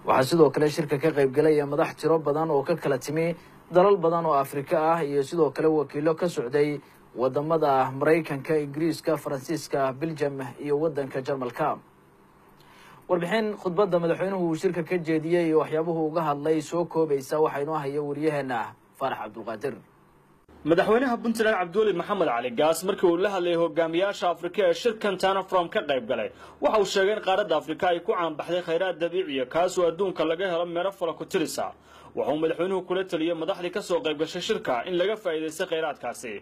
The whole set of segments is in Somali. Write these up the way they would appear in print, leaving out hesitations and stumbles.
Waxaa sidoo kale shirka ka qaybgalaya madax tiro badan oo ka kala timi dalal badan oo Afrika ah iyo sidoo kale wakiilo ka socday wadamada Maraykanka, Ingiriiska, Faransiiska, Biljam iyo waddanka Jarmalka. Warbixin khudbadda madaxweynuhu uu shirka ka jeediyey iyo waxyaabuhu uga hadlay soo koobaysa waxaa inoo haya wariyaheena Faarax Cabdulqaadir. Madaxweynaha Puntland Cabdiweli Maxamed Cali Gaas markii uu la hadlayay hogaamiyaasha Afrika ee shirkan Tana Forum ka qayb galay, waxa uu sheegay in qaaradda Afrika ay ku caanbaxday khayraad dabiiciya, kaasoo adduunka laga helo meelo fala ku tirisa. Waxa uu madaxweynuhu kula taliyey madaxdii ka soo qayb gashay shirka in laga faa'iidaysto khayraadkaasi.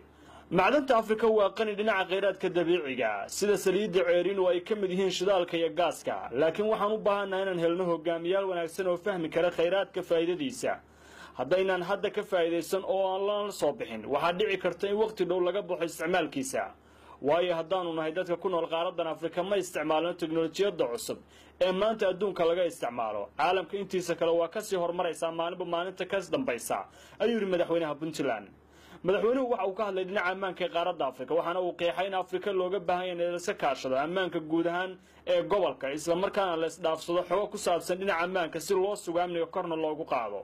Macdanta Afrika waa qani dhinaca khayraadka dabiiciga, sida saliidda ceerin oo ay ka mid yihiin shidaalka iyo gaaska, laakiin waxaan u baahannahay inaan helno hogaamiyaal wanaagsan oo fahmi kara khayraadka faa'iidadiisa. Haddaynaan hadda ka faa'iidaysan oo aan lana soo bixin, waxaa dhici karta in waqti dhow laga baxo isticmaalkiisa, waayo haddaanu nahay dadka ku nool qaaradan Afrika ma isticmaalno teknolojiyadda cusub ee maanta adduunka laga isticmaalo. Caalamka intiisa kale waa kasii horumaraysaa maalinba maalinta kas dambaysa, ayuu yidhi madaxweynaha Puntland. Madaxweynuhu waxa uu ka hadlay dhinaca ammaanka ee qaaradda Afrika, waxaana uu qeexay in Afrika looga baahan yahay in laiska kaashado ammaanka guud ahaan ee gobolka, islamarkaana la isdhaafsado xogo ku saabsan dhinaca ammaanka si loo sugo amniga korna loogu qaado.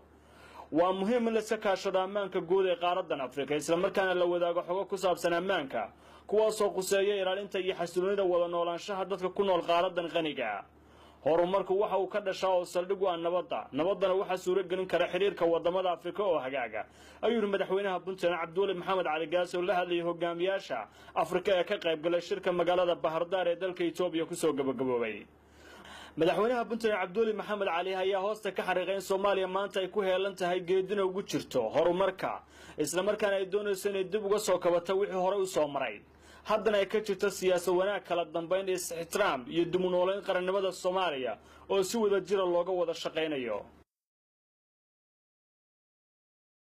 Waa muhiim in laiska kaashado ammaanka guud ee qaaradan Afrika, islamarkaana la wadaago xogo ku saabsan ammaanka, kuwaasoo quseeya ilaalinta iyo xasiloonida wada noolaanshaha dadka ku nool qaaradan qaniga. Horumarku waxa uu ka dhashaa oo saldhig u ah nabadda, nabaddana waxaa suuro gelin kara xidhiirka wadamada Afrika oo hagaaga, ayuu yidhi madaxweynaha Puntland Cabdiweli Maxamed Cali Gaas oo la hadlayay hogaamiyaasha Afrika ee ka qayb galay shirka magaalada Bahardaar ee dalka Etoobiya kusoo gabagaboobay. Madaxweynaha Puntland Cabdiweli Maxamed Cali ayaa hoosta ka xariiqay in Soomaaliya maanta ay ku heelan tahay geedina ugu jirto horumarka, islamarkaana ay doonayso inay dib uga soo kabato wixii horey u soo maray, haddana ay ka jirto siyaasad wanaag, kala dambayn, is-ixtiraam iyo dib u noolayn qarannimada Soomaaliya oo si wada jira looga wada shaqaynayo.